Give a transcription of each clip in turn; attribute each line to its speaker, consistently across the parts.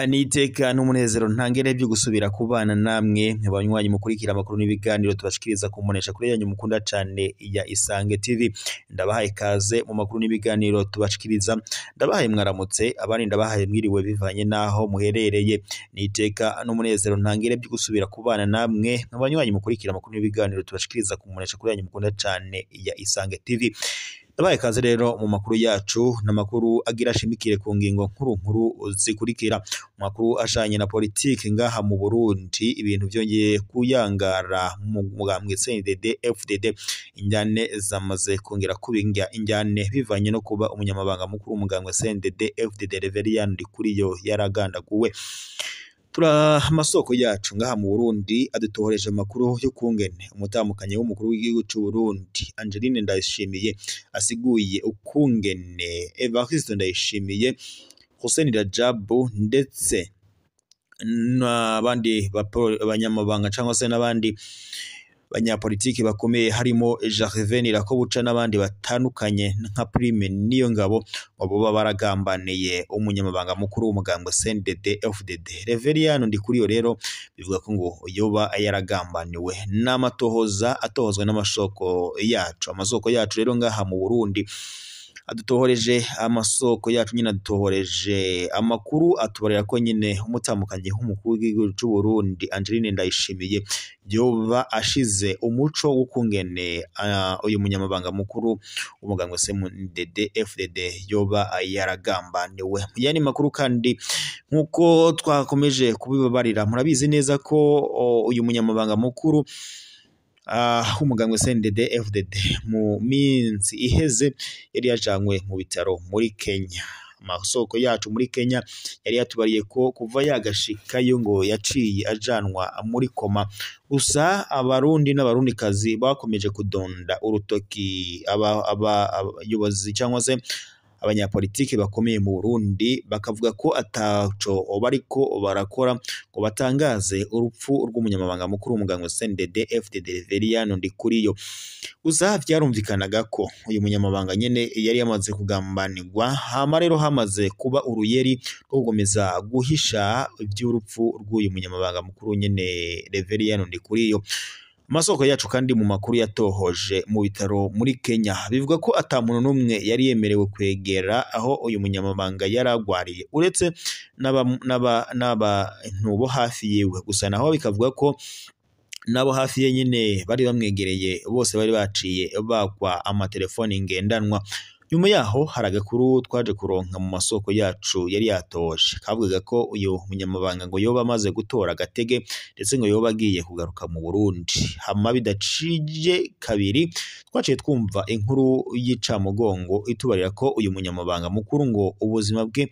Speaker 1: Niteka n'umunezero ntangere byo gusubira kubana namwe banywanyi mukurikira amakuru n'ibiganiro tubashikiriza kumunesha kuri yanyu mukunda cane ya Isange TV. Ndabahaye kaze mu makuru n'ibiganiro tubashikiriza, ndabahaye mwaramutse, abandi ndabahaye mwiriwe bivanye naho muherereye. Niteka n'umunezero ntangere byo gusubira kubana namwe banywanyi mukurikira amakuru n'ibiganiro tubashikiriza kumunesha kuri yanyu mukunda cane ya Isange TV. Ndabahaye kaze rero mu makuru yacu, n'amakuru agira ashimikire ku ngingo nkuru nkuru zikurikira. Makuru ashanye na politiki ngaha mu Burundi, ibintu vyongeye kuyangara mu mugambwe CNDD FDD, injyane zamaze kongera kubinga injyane bivanye no kuba umunyamabanga mukuru w'umugambwe CNDD FDD Reverien Ndikuriyo yaragandaguwe. Tura amasoko yacu ngaha mu Burundi adutohoreje amakuru y'ukungene umutamukanyi w'umukuru w'igihugu c'u Burundi Angeline Ndayishimiye asiguye ukungene Evariste Ndayishimiye, Hussein Rajabu ndetse n'abandi banyamabanga cyangwa se n'abandi banyapolitiki bakomeye harimo Gervais Irakobuca n'abandi batandukanye nka Prime Niyongabo boba baragambaniye umunyamabanga mukuru w'umugambwe CNDD FDD Reverien Ndikuriyo. Rero bivuga ko ngo yoba yaragambaniwe n'amatohoza atohozwa n'amasoko yacu. Amasoko yacu rero ngaha mu Burundi adutohoreje amasoko yacu nyine adutohoreje amakuru atubarira ko nyine umutamukanyi w'umukuru w'igihugu c'u Burundi Angeline Ndayishimiye yoba ashize umuco w'ukungene uyu munyamabanga mukuru w'umugambwe CNDD FDD yoba yaragambaniwe. Yani makuru kandi nkuko twakomeje kubibabarira, murabizi neza ko uyu munyamabanga mukuru umugambwe CNDD FDD mu minsi iheze yari yajanywe mu bitaro muri Kenya. Amasoko yacu muri Kenya yari yatubariye ko kuva yagashikayo ngo yaciye ajanwa muri koma. Gusa abarundi n'abarundikazi bakomeje kudonda urutoki abayobozi cyangwa se abanyapolitiki bakomeye mu Burundi, bakavuga ko ataco bariko barakora ngo batangaze urupfu rw'umunyamabanga mukuru w'umugambwe CNDD FDD Reverien Ndikuriyo. Gusa vyarumvikanaga ko uyu munyamabanga nyene yari yamaze kugambanirwa, hama rero hamaze kuba uruyeri rwo gukomeza guhisha ivy'urupfu rw'uyu munyamabanga mukuru nyene Reverien Ndikuriyo. Amasoko yacu kandi mu makuru yatohoje mu bitaro muri Kenya bivuga ko ata muntu n'umwe yari yemerewe kwegera aho uyu munyamabanga yaragwariye uretse n'abantu bo hafi yiwe. Gusa naho bikavuga ko nabo hafi ye nyine bari bamwegereye bose bari baciye bakwa amatelefoni ngendanwa. Nyuma yaho hari agakuru twaje kuronka mu masoko yacu yari yatoje kavugaga ko uyu munyamabanga ngo yoba amaze gutora agatege ndetse ngo yoba agiye kugaruka mu Burundi. Hama bidacije kabiri twaciye twumva inkuru y'icamugongo itubarira ko uyu munyamabanga mukuru ngo ubuzima bwe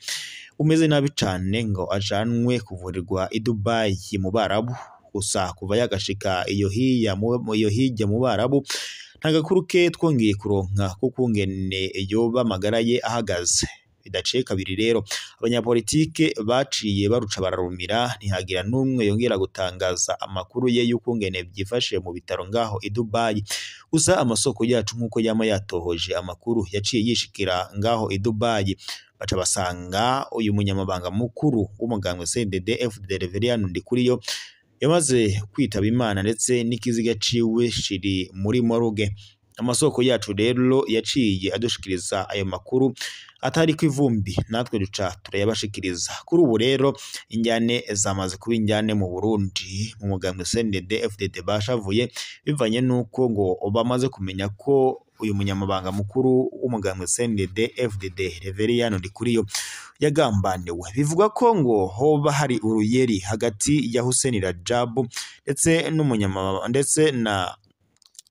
Speaker 1: bumeze nabi cane, ngo ajanwe kuvurirwa i Dubai mu Barabu. Gusa kuva yagashika iyo hirya mu Barabu nta gakuru ke twongeye kuronka kukungene yoba amagara ye ahagaze. Bidaciye kabiri rero abanyapolitike baciye baruca bararumira, ntihagira n'umwe yongera gutangaza amakuru ye y'ukungene byifashe mu bitaro ngaho i Dubai. Gusa amasoko yacu nkuko yama yatohoje amakuru yaciye yishikira ngaho i Dubai, baca basanga uyu munyamabanga mukuru w'umugambwe CNDD FDD Reverien Ndikuriyo yamaze kwitaba Imana ndetse n'ikiziga ciwe kiri muri morgue. Amasoko yacu rero yaciye adushikiriza ayo makuru atari kw'ivumbi, natwe duca turayabashikiriza. Kuri ubu rero injyane zamaze kuba injyane mu Burundi mu mugambwe CNDD FDD bashavuye bivanye nuko ngo bamaze kumenya ko uyu munyamabanga mukuru w'umugambwe CNDD FDD Reverien Ndikuriyo yagambaniwe. Bivuga ko ngo hoba hari uruyeri hagati ya Hussein Rajabu ndetse n'umunyamabanga ndetse na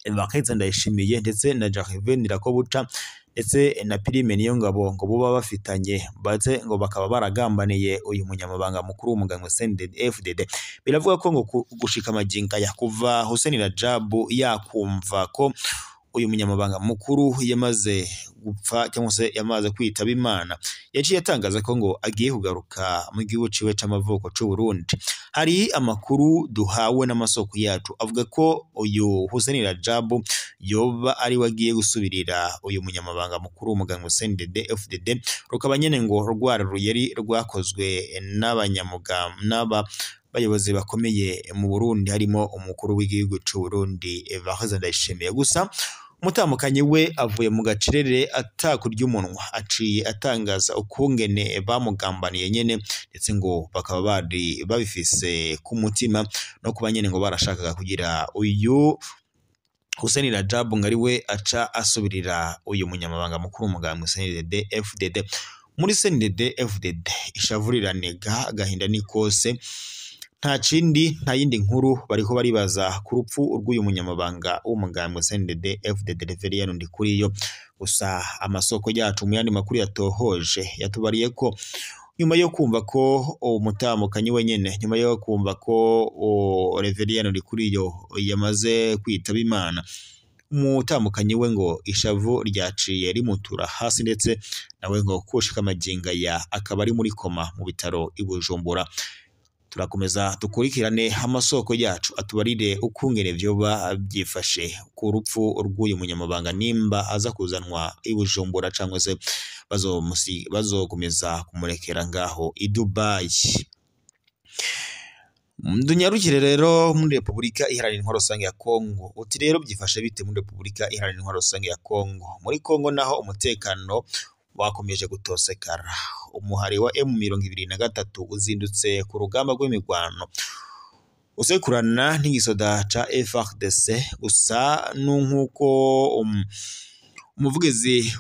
Speaker 1: Evariste Ndayishimiye ndetse na Gervais Irakobuca ndetse na Prime Niyongabo ngo boba bafitanye ndetse ngo bakaba baragambaniye uyu munyamabanga mukuru w'umugambwe CNDD FDD. Biravuga ko ngo gushika magingo aya kuva Hussein Rajabu yakumva ko uyu munyamabanga mukuru yamaze gupfa cyangwa se yamaze kwitaba Imana, yaciye atangaza ko ngo agiye kugaruka mu gihugu ciwe c'amavuko c'u Burundi. Hari amakuru duhawe n'amasoko yacu avuga ko uyu Hussein Rajabu yoba ari we agiye gusubirira uyu munyamabanga mukuru w'umugambwe CNDD-FDD, rukaba nyene ngo rwara ruyeri rwakozwe n'abanyamugambwe n'aba bayobozi bakomeye mu Burundi, harimo umukuru w'igihugu c'u Burundi Evariste Ndayishimiye. Gusa umutambukanyi we avuye mu gacerere atakurya umunwa, aciye atangaza ukungene bamugambaniye nyene, ndetse ngo bakaba bari babifise ku mutima no kuba nyene ngo barashakaga kugira uyu Hussein Rajabu ngo ari we aca asubirira uyu munyamabanga mukuru w'umugambwe CNDD-FDD. Muri CNDD-FDD ishavu riranega, agahinda ni kose, nta kindi nta yindi nkuru bariko baribaza ku rupfu rw'uyu munyamabanga w'umugambwe CNDD-FDD Reverien Ndikuriyo. Gusa amasoko yacu mu yandi makuru yatohoje yatubariye ko nyuma yo kumva ko umutamukanyi wenyene, nyuma yo kumva ko Reverien Ndikuriyo yamaze kwitaba Imana, umutamukanyi we ngo ishavu ryaciye rimutura hasi, ndetse nawe ngo kushika amaginga ya akaba ari muri koma mu bitaro i Bujumbura. Turakomeza dukurikirane amasoko yacu atubarire ukungene vyoba byifashe ku rupfu rw'uyu munyamabanga, nimba aza kuzanwa i Bujumbura cyangwa se bazokomeza kumurekera ngaho i Dubai. Dunyarukire rero muri Repubulika Iharanira Intwaro Rusange ya Kongo. Uti rero byifashe bite muri Repubulika Iharanira Intwaro Rusange ya Kongo? Muri Kongo naho umutekano wakomeje gutosekara. Umuhari wa M23 uzindutse ku rugamba rw'imigwano usekurana n'igisoda ca FARDC. Gusa nkuko umuvugizi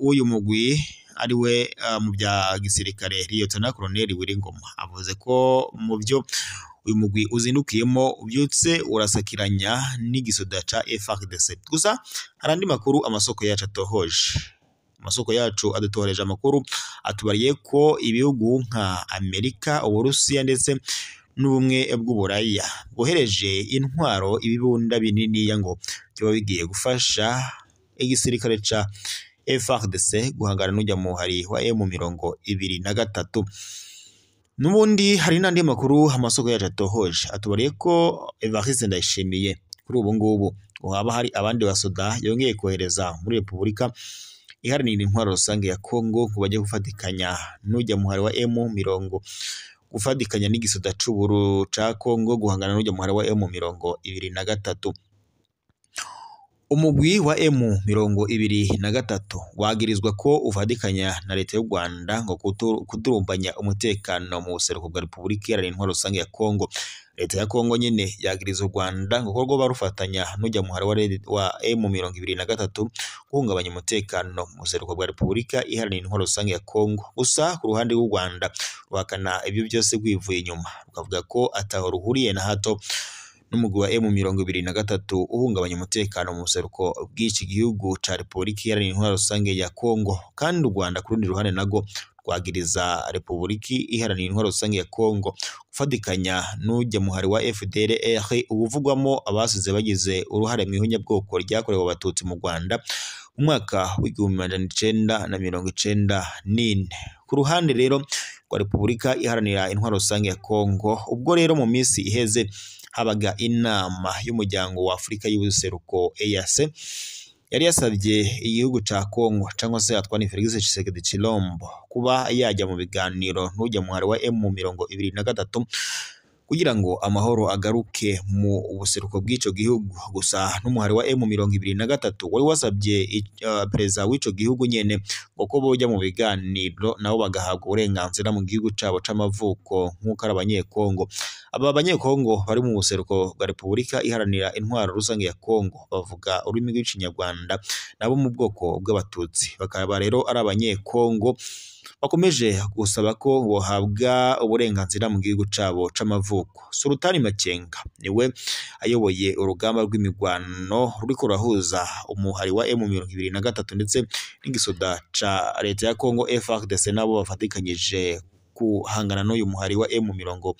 Speaker 1: w'uyu mugwi ari we mu bya gisirikare Lieutenant Colonel Wiringoma avuze ko mu byo uyu mugwi uzindukiyemo ubyutse urasakiranya n'igisoda ca FARDC. Gusa hari andi makuru amasoko yacu atohoje. Amasoko yacu adutoreje amakuru atubariye ko ibihugu nka Amerika, Uburusiya ndetse n'ubumwe bw'Uburaya bwohereje intwaro ibibunda binini ngo byoba bigiye gufasha igisirikare ca FARDC guhangana n'ujya muhari wa M23. Nubundi hari n'andi makuru amasoko yacu atohoje atubariye ko Evariste Ndayishimiye kuri ubu ngubu haba hari abandi basoda yongeye kohereza muri Repubulika Iharanira Intwaro Rusange ya Kongo ngo bajye gufatikanya n'ujya muhari wa M20 gufatikanya n'igisoda c'uburu ca Kongo guhangana n'ujya muhari wa M23. Umugwi wa M23 wagirizwa ko ufatikanya na leta y'u Rwanda ngo kudurumbanya umutekano mu buseruko bwa Repubulika Iharanira Intwaro Rusange ya Kongo. Leta ya Kongo nyene yagiriza u Rwanda ngo ko barufatanya n'ujya muhari wa M23 guhungabanya umutekano mu buseruko bwa Repubulika Iharanira Intwaro Rusange ya Kongo. Gusa ku ruhande rw'u Rwanda ruhakana ibyo byose rwivuye inyuma, rukavuga ko ataho ruhuriye na hato n'umugwi wa M23 uhungabanya umutekano mu buseruko bw'iki gihugu ca Repubulika Iharanira Intwaro Rusange ya Kongo. Kandi u Rwanda ku rundi ruhande nago rwagiriza Repubulika Iharanira Intwaro Rusange ya Kongo gufatikanya n'ujya muhari wa FDLR ubuvugwamo abasize bagize uruhare mu ihunyabwoko ryakorewe Abatutsi mu Rwanda mu mwaka w'1994. Ku ruhande rero rwa Repubulika Iharanira Intwaro Rusange ya Kongo, ubwo rero mu minsi iheze habaga inama y'umuryango wa Afrika y'ubuseruko EAC yari yasabye igihugu ca Kongo cyangwa se Antoine Felix Tshisekedi Tshilombo kuba yajya mu biganiro n'ujya muhari wa M23 kugira ngo amahoro agaruke mu buseruko bw'ico gihugu. Gusa n'umuhari wa M23 wari wasabye perezida w'ico gihugu nyene ngo ko bojya mu biganiro nabo bagahabwa uburenganzira mu gihugu cabo c'amavuko nk'uko ari abanyekongo. Aba banyekongo bari mu buseruko bwa Repubulika Iharanira Intwaro Rusange ya Kongo bavuga ururimi rw'Ikinyarwanda nabo mu bwoko bw'Abatutsi, bakaba rero ari abanyekongo bakomeje gusaba ko bohabwa uburenganzira mu gihugu cabo c'amavuko. Sultani Makenga niwe ayoboye urugamba rw'imigwano ruriko rurahuza umuhari wa M23 ndetse n'igisoda ca leta ya Kongo FARDC nabo bafatikanyije guhangana n'uyu muhari wa M23.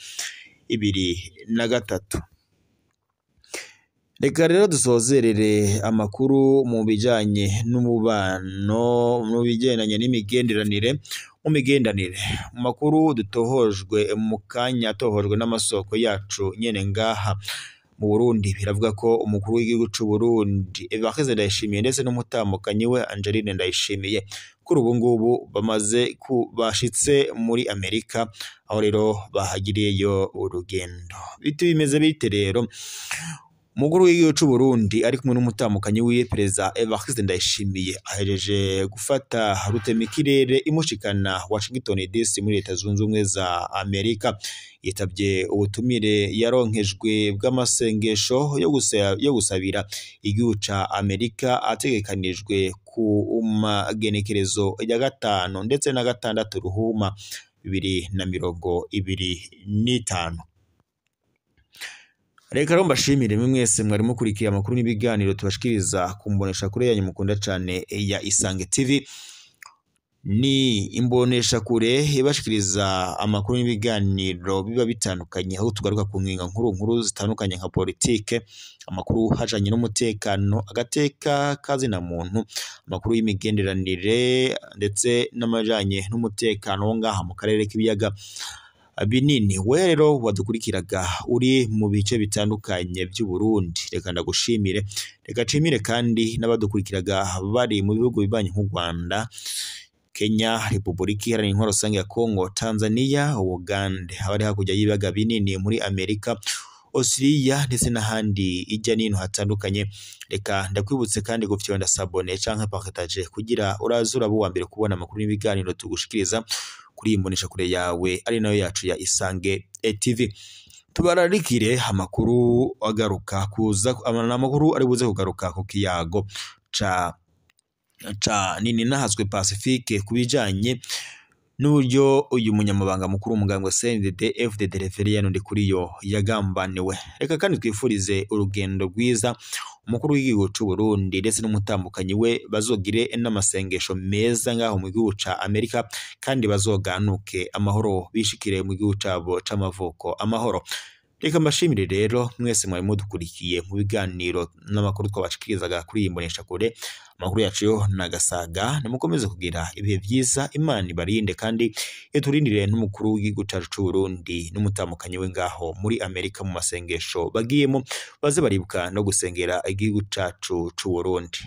Speaker 1: Reka rero dusozerere amakuru mu bijanye n'umubano, mu bigendanye n'imigenderanire, mu migendanire mu makuru dutohojwe mu kanya atohojwe n'amasoko yacu nyene ngaha mu Burundi, biravuga ko umukuru w'igihugu c'u Burundi Evariste Ndayishimiye ndetse n'umutamukanyi we Angeline Ndayishimiye kuri ubu ngubu bamaze bashitse muri Amerika, aho rero bahagiriyeyo urugendo. Biti bimeze bite rero? Umukuru w'igihugu c'u Burundi ari kumwe n'umutamukanyi wiwe Perezida Evariste Ndayishimiye ahereje gufata rutemikirere imushikana Washington DC muri Leta Zunze Ubumwe za Amerika. Yitabye ubutumire yaronkejwe bw'amasengesho yo gusabira igihugu ca Amerika ategekanijwe ku magenekerezo ya 5 ndetse na 6 Ruhuma 2025. Reka rero mbashimire mwe mwese mwari mukurikiye amakuru n'ibiganiro tubashikiriza kumbonesha kure yanyu mukunda cane ya Isange TV. Ni imbonesha kure ibashikiriza amakuru n'ibiganiro biba bitandukanye, aho tugaruka ku ngingo nkuru nkuru zitandukanye nka politike, amakuru hajanye n'umutekano, agateka kazina muntu, amakuru y'imigenderanire ndetse n'amajanye n'umutekano wo ngaha mu karere k'ibiyaga binini. We rero wadukurikiraga uri mu bice bitandukanye by'u Burundi, reka ndagushimire. Reka nshimire kandi n'abadukurikiraga bari mu bihugu bibanyi nk'u Rwanda, Kenya, Repubulika Iharanira Intwaro Rusange ya Kongo, Tanzania, Uganda, abari hakurya y'ibiyaga binini muri Amerika, Australia ndetse n'ahandi ijya n'ino hatandukanye. Reka ndakwibutse kandi gufyonda sabone canke partage kugira uraze uraba uwa mbere kubona amakuru n'ibiganiro tugushikiriza kuri imbonesha kure yawe ari nayo yacu ya Isange TV. Tubararikire amakuru agaruka kuza, amakuru ari buze kugaruka ku kiyago ca nini nahazwe Pacifique kubijanye n'uburyo uyu munyamabanga mukuru w'umugambwe CNDD FDD Reverien Ndikuriyo yagambaniwe. Reka kandi twifurize urugendo rwiza umukuru w'igihugu c'u Burundi ndetse n'umutambukanyi we, bazogire n'amasengesho meza ngaho mu gihugu ca Amerika, kandi bazoganuke amahoro bishikire mu gihugu cabo c'amavuko amahoro. Reka mbashimire rero mwese mwari mudukurikiye mu biganiro n'amakuru twabashikirizaga kuri iyi mbonesha kure. Amakuru yacu yo nagasaga, nimukomeze kugira ibihe vyiza, Imana ibarinde kandi iturindire n'umukuru w'igihugu cacu c'u Burundi n'umutamukanyi we ngaho muri Amerika mu masengesho bagiyemo, baze baribuka no gusengera igihugu cacu c'u Burundi.